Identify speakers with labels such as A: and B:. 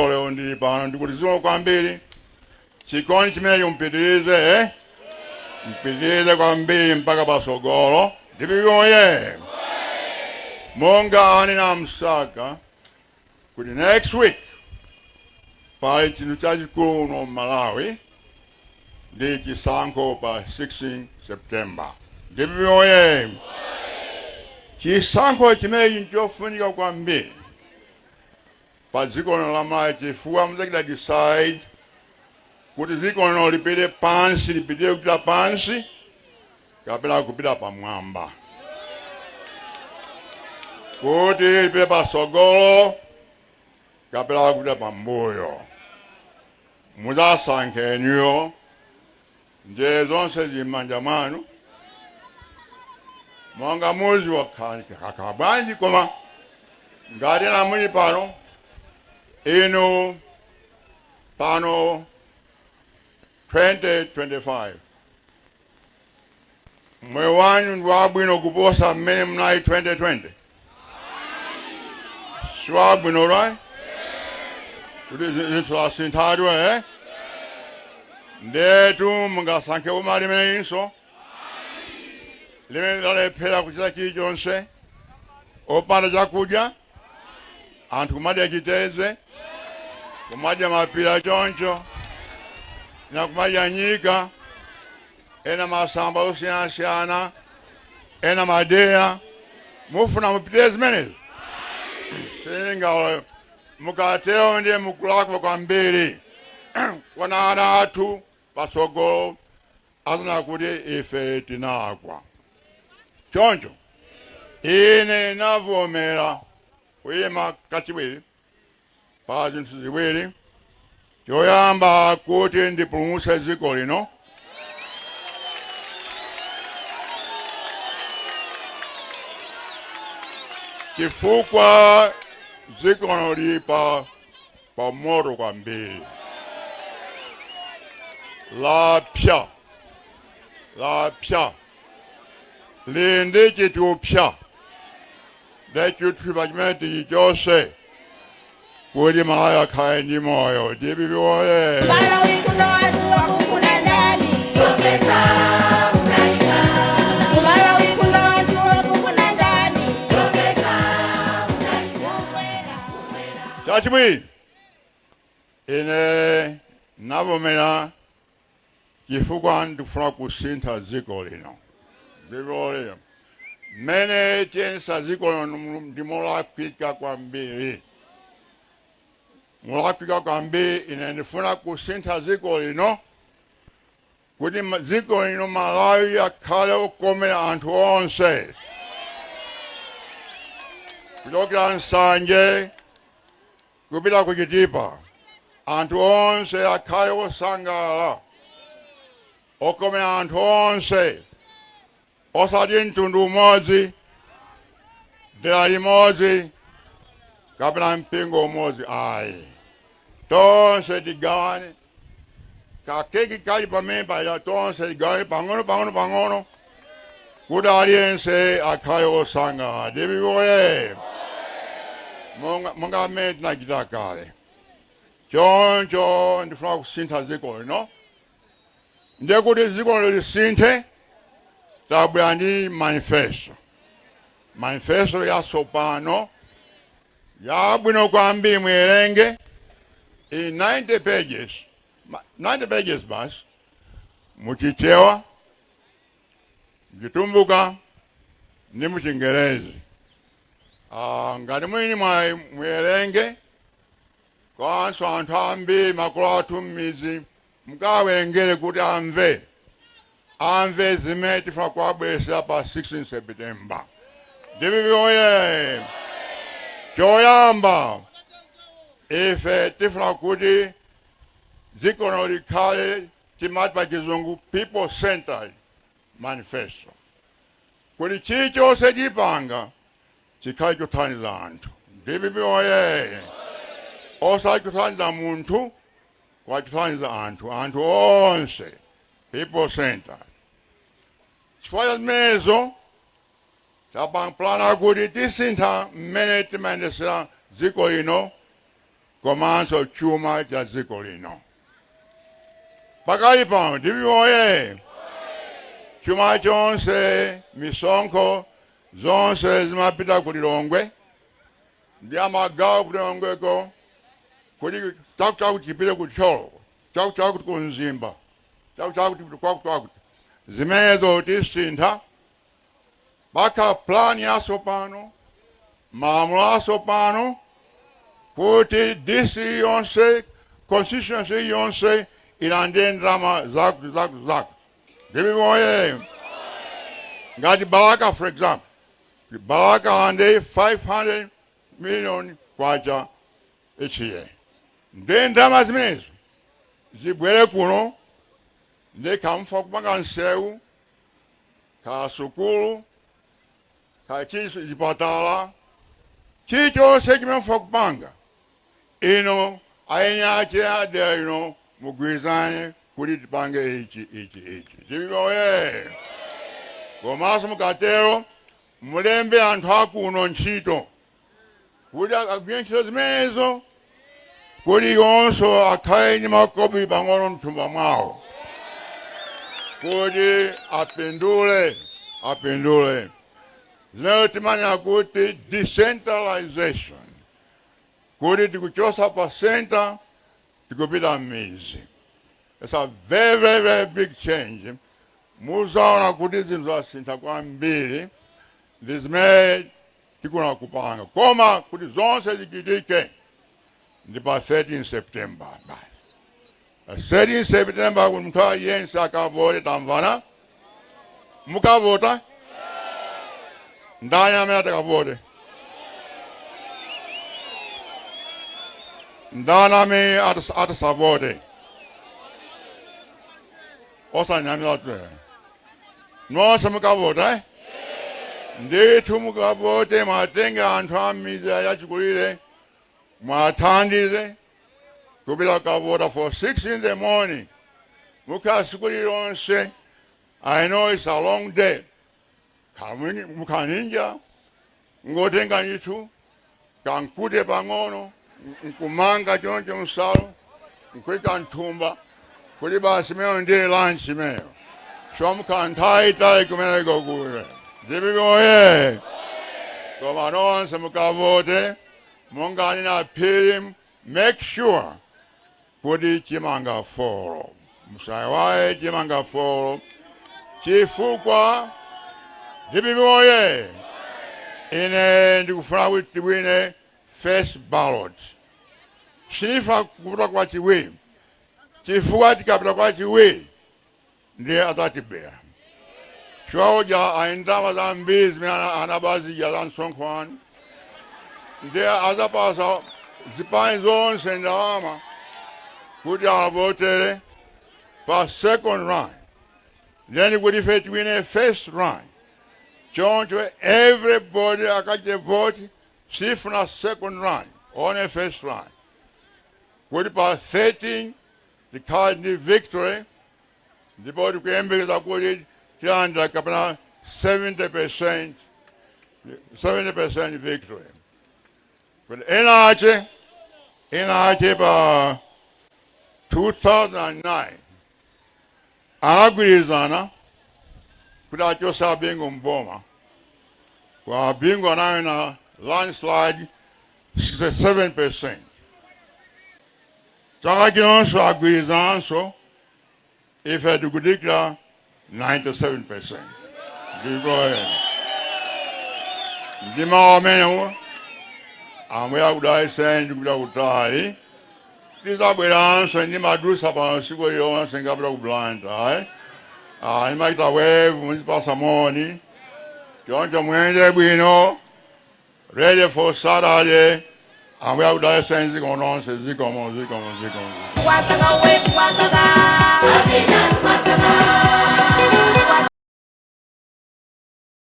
A: Inenso lero ndili pano ndikuti zikomo kwambiri. Chikondi chimenecho mpitirize, eh? Mpitirize kwambiri mpaka pasogolo. DPP oye! Monga anena Msaka kuti next week pali chinthu chachikulu uno Malawi ndi chisankho pa 16 September. DPP oye! Chisankho chimenechi nchofunika kwambiri pa dziko lino la Malawi chifukwa mudzachita decide kuti dziko lino lipite pansi, lipitire kupita pansi kapena kupita pamwamba, kuti lipite pasogolo kapena kupita pambuyo. Mudzasankhe inuyo, ndiye zonse zili m'manja mwanu. Monga muziwa kakhala bwanji, koma ngati ena muli pano, inu pano 2025 moyo wanu ndi wabwino kuposa mmene munali 2020? Si wabwino, right? Kuti zinthu zasinthatu, eh? Ndetu mungasankhe boma limeneyinso limene lalephera kuchita chilichonse, opanda chakudya, anthu kumadya chitedze, kumadya mapira choncho, na kumadya nyika, ena masamba osiyanasiyana, ena madeya? Mufuna mupitire zimenezo? Singawo. Mukatero ndiye mukulakwa kwambiri. Kwana ana athu pasogolo azana kuti ife tinalakwa. Choncho ine navomera kuyima kachiwiri pa zinthu ziwiri. Choyamba, kuti ndipulumutse dziko lino chifukwa dziko lino lili pa moto kwambiri, lapya lapya, lili ndi chithupsa. Ndi chithupsa chimene tichichose kuti Malawi akhale ndi moyo. DPP oye!
B: Malawi kuno anthu akufuna ndani?
C: Professor Mutharika.
B: Malawi kuno anthu akufuna ndani?
C: Professor Mutharika.
B: Kukwera.
A: Chachiwiri, ine navomera chifukwa ndikufuna kusintha dziko lino. Dziko lino mmene tiyendesa dziko lino ndi molakwika kwambiri, molakwika kwambiri. Ine ndifuna kusintha dziko lino kuti dziko lino Malawi akhale okomera anthu onse, kuchokera Nsanje kupita ku Chitipa, anthu onse akhale osangalala, okomera anthu onse, osati mtundu umodzi, dera limodzi kapena mpingo umodzi, ayi. Tonse tigawane kakeki kali pamene paja, tonse tigawane pang'ono pang'ono pang'ono kuti aliyense akhale osangalala. DPP oye! Monga mmene tinachita kale. Choncho ndifuna kusintha dziko lino. Ndiye kuti dziko lino lisinthe, tabwera ndi manifesto, manifesto yatsopano yabwino kwambiri. Muwerenge in 90 pages, 90 pages basi, muchichewa, Mchitumbuka ndi muchingerezi. Ngati mwini mwayi muwerenge, komanso anthu ambiri, makolo athu m'midzi, mukawerengere kuti amve zimene tifuna kuwabweresera pa 16 September. DPP oye! Choyamba, ife tifuna kuti dziko lino likhale, timati pa Chizungu, people centered manifesto, kuti chilichonse chipanga chikhale chothandiza anthu. DPP oye! Osati chothandiza munthu, koma chothandiza anthu, anthu onse, people centered. Chifukwa cha zimenezo tapanga plan kuti tisintha mmene timayendesera dziko lino. Komanso chuma cha dziko lino. Pakali pano, DPP oye! Chuma chonse, misonkho zonse zimapita ku Lilongwe, ndi amagawo ku Lilongweko kuti chakuti chakuti chipite ku Thyolo, chakuti chakuti ku Mzimba, chakuti chakuti kwakuti kwakuti. Zimenezo tisintha. Pakhala plan yatsopano, malamulo atsopano, kuti district yonse, constituency yonse ilandire ndalama zakuti zakuti zakuti. DPP oye! Ngati Balaka, for example, Balaka alandire 500 million kwacha each year. Ndiye ndalama zimenezo zibwere kuno, ndi kamfa kupanga nsewu, ka sukulu, ka chipatala, chilichonse chimene mufuna kupanga ino, eni ache adera ino mugwirizane kuti tipange ichi, ichi, ichi. DPP oye! Komanso mukatero mulembe anthu akuno ntchito kuti agwire ntchito zimenezo, kuti iwonso akhale ndi makobi pang'ono mthumba mwawo kuti apindule, apindule. Zimene timanya kuti decentralization, kuti tikuchosa pa center tikupita m'mizi. It's a very, very, very big change. Muzaona kuti zinthu zasintha kwambiri ndi zimene tikuna kupanga. Koma kuti zonse zichitike ndi pa 13 September basi. Pa 13 September kuti munthu aliyense akavote. Tamvana? Mukavota? Ndani amene atakavote? Ndani amene atasavote? Osanyamira twe. Nonse mukavota, eh? Ndithu mukavote, mwatenge anthu a midzi yachikulire, mwathandize kupita kavota for 6 in the morning. Mukhala siku lilonse. I know it's a long day. Mukhaninja ngotenga ndithu kankute pang'ono, nkumanga choncho msalo, nkuika nthumba kuti basi meyo ndiye lunch meyo. So mukhala nthawi itali kumeneko kule. DPP oye! Koma nonse mukavote monga nina Phiri, make sure kuti chimanga 4, musayiwale chimanga 4, chifukwa, DPP oye, ine ndikufuna kuti tiwine first ballot. Sindifuna kupita kwa chiwiri, chifukwa tikapita kwa chiwiri ndiye adzatibera. Chifukwa ali ndalama zambiri zimene anabazija za msonkhano, ndiye azapasa zipani zonse ndalama kuti avotere pa second round. Then kuti ife tiwine first round. Choncho everybody akachite vote. Sifuna second round, only first round, kuti pa 13 tikhale ndi victory. Ndipo tikuyembekeza kuti tilandira kapena 70%, 70% victory. But ena ache pa 2009 anagwirizana kuti achose a Bingu mboma. Kwa Bingu anawina landslide 67%. Chaka chinonso agwirizananso, ife tikudikira 97%. Ndipo ndi mawu amenewo, Ambuye akudalitseni. Ndikupita kutali, tizabweranso. Ndimadusa pano siku lilonse ngapita ku Blantyre. Ah, ndimachita wave, muzipasa moni. Choncho muyende bwino, ready for Saturday. Ambuye akudalitseni. Zikomo nonse, zikomo, zikomo, zikomo.
B: Wasaka we wasaka. Amina.